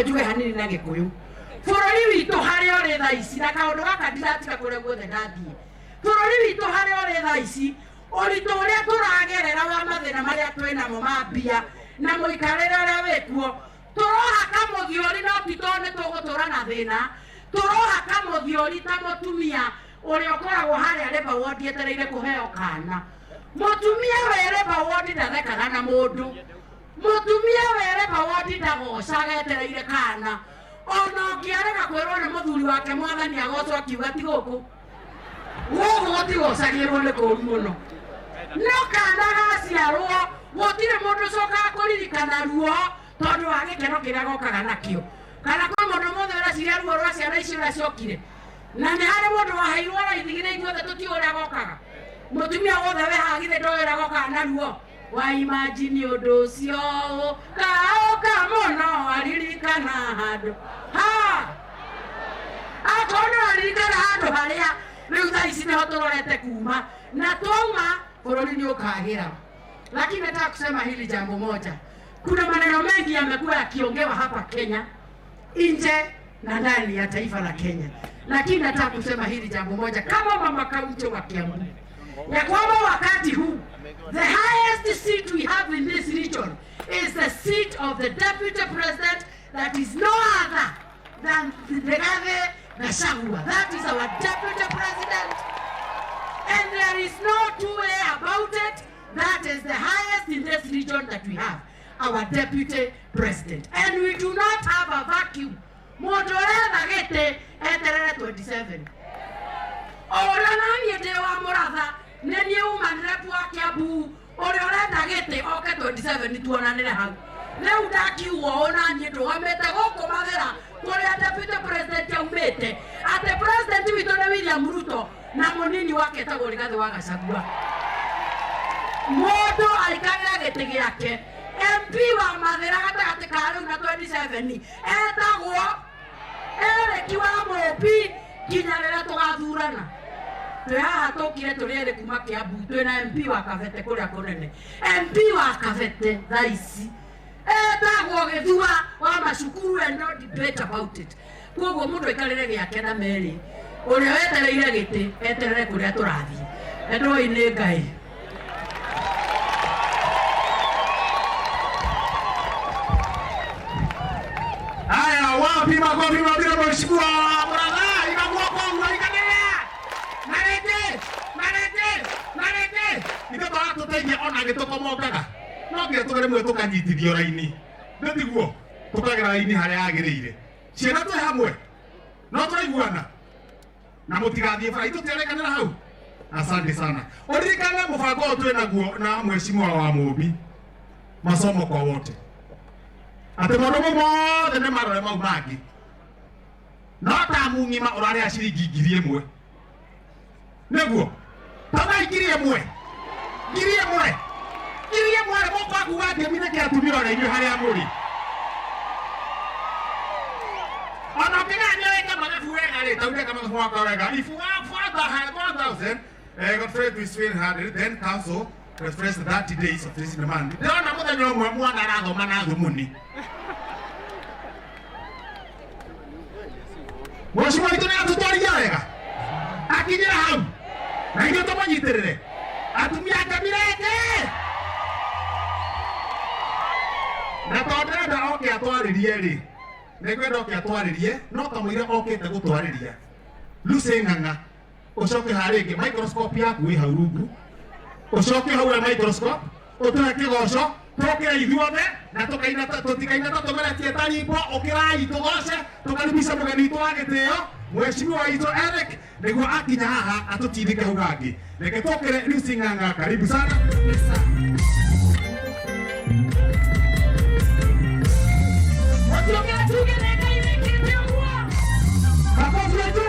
Nyambe njuge hanini na Gĩkũyũ. Bũrũri witũ harĩa ũrĩ thaa ici, na kaũndũ gaka ndiratiga kũrĩa guothe ndathiĩ, bũrũri witũ harĩa ũrĩ thaa ici, ũritũ ũrĩa tũragerera wa mathĩna marĩa twĩ namo ma mbia na mũikarĩre ũrĩa wĩkuo, tũrohaka mũthiori, no ti tondũ nĩ tũgũtũra na thĩna, tũrohaka mũthiori ta mũtumia ũrĩa ũkoragwo harĩa labour ward etereire kũheo kana. Mũtumia wĩ labour ward ndathekaga na mũndũ, mũtumia wĩ labour ward ndagocaga etereire kana, ona ũngĩarega kwĩrwo nĩ mũthuri wake mwathani agocwo akiuga ti gũkũ gũkũ gũtigocagĩrwo nĩ kũru mũno, no kana gaciarwo gũtirĩ mũndũ ũcokaga kũririkana ruo tondũ wa gĩkeno kĩrĩa gokaga nakĩo. Kana kwĩ mũndũ mũthĩ ũreciria ruo rwa ciana icio ũrĩa ciokire? Na nĩ harĩ mũndũ waheirwo raithi githĩ ithuothe tũtiũĩ ũrĩa gokaga? Mũtumia wothe wĩ haha githĩ ndoĩ ũrĩa gokaga na ruo? Wa imagine ũndũ ũcio ũka mũno aririkana handũ ha akorwo nĩ ũraririkana handũ harĩa rĩu thaa ici nĩho tũrorete kuma, na twauma bũrũri nĩ ũkagĩra. Lakini nataka kusema hili jambo moja, kuna maneno mengi yamekuwa yakiongewa hapa Kenya, nje na ndani ya taifa la Kenya, lakini nataka kusema hili jambo moja kama mama kaunti wa Kiambu, ya kwamba wakati huu the highest seat we have in this region is the seat of the deputy president, that is no other than Rigathi Gachagua. That is our deputy president, and there is no two way about it. That is the highest in this region that we have, our deputy president, and we do not have a vacuum. Mũndũ ũretha gĩtĩ eterere 27. Ũrĩa naniĩ ndĩ wa mũratha, nĩ niĩ umanire wa Kiambu, ũrĩa ũrenda gĩtĩ oke 27 tuonanĩre hau. Rĩu ndakiuga ũũ naniĩ ndũgamĩte gũkũ Mathĩra kũrĩa deputy president aumĩte, atĩ president witũ nĩ William Ruto na mũnini wake etagwo Rigathĩ wa Gachagua. Mũndũ aikarĩre gĩtĩ gĩake. MP wa Mathĩra gatagatĩ ka rĩu na 27 etagwo Eric wa Mũmbi nginya rĩrĩa tũgathurana. Twĩ haha tũkire tũrĩ erĩ kuma Kiambu, twĩna MP wa Kabete kũrĩa kũnene. MP wa Kabete thaa ici etagwo Gĩthua wa macukuru, and no debate about it. Koguo mũndũ aikarĩre gĩake na merĩ, ũrĩa wetereire gĩtĩ eterere kũrĩa tũrathiĩ. Endwoi nĩ Ngai. Haya, wapi makofi mapira mheshimiwa Muratha? Iga guoko ũraiganĩra. Na rĩngĩ, na rĩngĩ, na rĩngĩ. Ithuĩ tũratũteithia ona gĩtũkomongaga. No nginya tũgere rĩmwe tũkanyitithio raini. Nĩ tiguo? Tũkagera raini harĩa yagĩrĩire. Ciana twĩ hamwe. No tũraiguana. Na mũtigathiĩ bara itũ tĩrekanĩra hau. Asante sana. Ũririkane mũbango ũyũ twĩ naguo na mheshimiwa wa Mũmbi. Masomo kwa wote. Atĩ maũndũ mau mothe nĩ marore mau mangĩ. No tamu ng'ima ũrarĩha ciringi 1,000. Nĩguo? Taugai 1,000. 1,000. 1,000 mũkwa kuga ngemi nĩkĩ atumia ona inyuĩ harĩa mũrĩ. Ona ũkĩgaya nĩ wĩka mathabu wega rĩ, ta ndeka mathabu makwa wega. If you have 4,000, Godfrey to 300, then council refresh 30 days of this demand. Ndĩrona mũthenya ũmwe mwana arathoma na thumuni. Mheshimiwa witũ nĩ atũtwarithia wega akinyĩra hau na ithuĩ tũmũnyitĩrĩre atumia ake mirenge na tondũ ndĩrenda oke atwarĩrie rĩ, nĩngwenda oke atwarĩrie, no kamũira okĩte gũtwarĩria Lucy Ng'ang'a, ũcoke harĩa ĩngĩ microscope yaku ĩ hau rungu, ũcoke hau we microscope ũtũhe kĩgoco tũkĩre ithuothe na tũkaina tũtikaina ta tũmeretie ta rimbo. Ũkĩrai tũgoce tũkaribisha mũgeni witũ wa gĩtĩo mheshimiwa witũ Eric nĩguo akinya haha atũtindĩke hau hangĩ. Reke tũkĩre Lucy Ng'ang'a, karibu sana. Mũtiũkĩre tuge nĩ Ngai wĩkĩte ũguo. Makofi ya juu.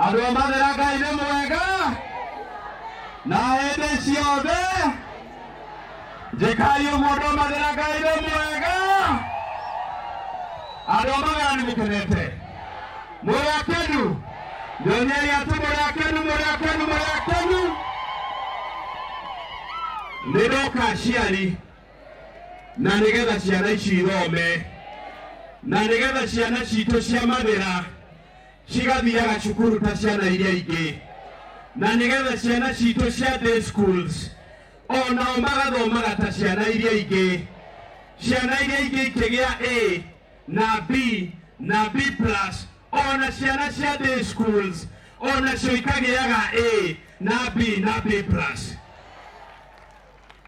Andũ a Mathĩra, Ngai nĩ mwega na hĩndĩ ciothe. Njĩkai ũguo, andũ a Mathĩra, Ngai nĩ mwega. Andũ a Mathĩra, nĩ mũkenete? Mũrĩ akenu? Nyoniai atĩ mũrĩ akenu, mũrĩ akenu, mũrĩ akenu. Nĩ ndoka, aciari, na nĩgetha ciana ici ithome, na nĩgetha ciana citũ cia Mathĩra cigathiaga cukuru ta ciana iria ingĩ, na nĩgetha ciana citũ cia day schools onao magathomaga ta ciana iria ingĩ. Ciana iria ingĩ ikĩgĩa A na B na B plus, ona ciana cia day schools onacio ikagĩaga A na B na B plus.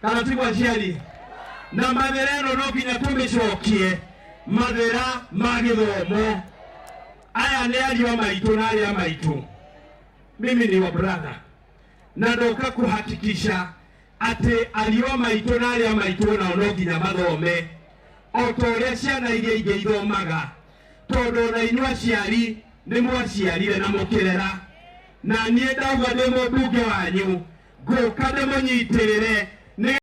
Kana tiguo, aciari? Na Mathĩra ĩno no nginya tũmĩcokie Mathĩra ma gĩthomo. Aya nĩ ariũ a maitũ na arĩ a maitũ. Mimi ni wa brother na ndoka kuhakikisha atĩ ariũ a maitũ na arĩ a maitũ nao no nginya mathome o ta ũrĩa ciana iria ingĩ ithomaga, tondũ ona inyuĩ aciari nĩ mwaciarire na mũkĩrera. Na niĩ ndauga ndĩ mũmbunge wanyu, ngũka ndĩmũnyitĩrĩre nĩ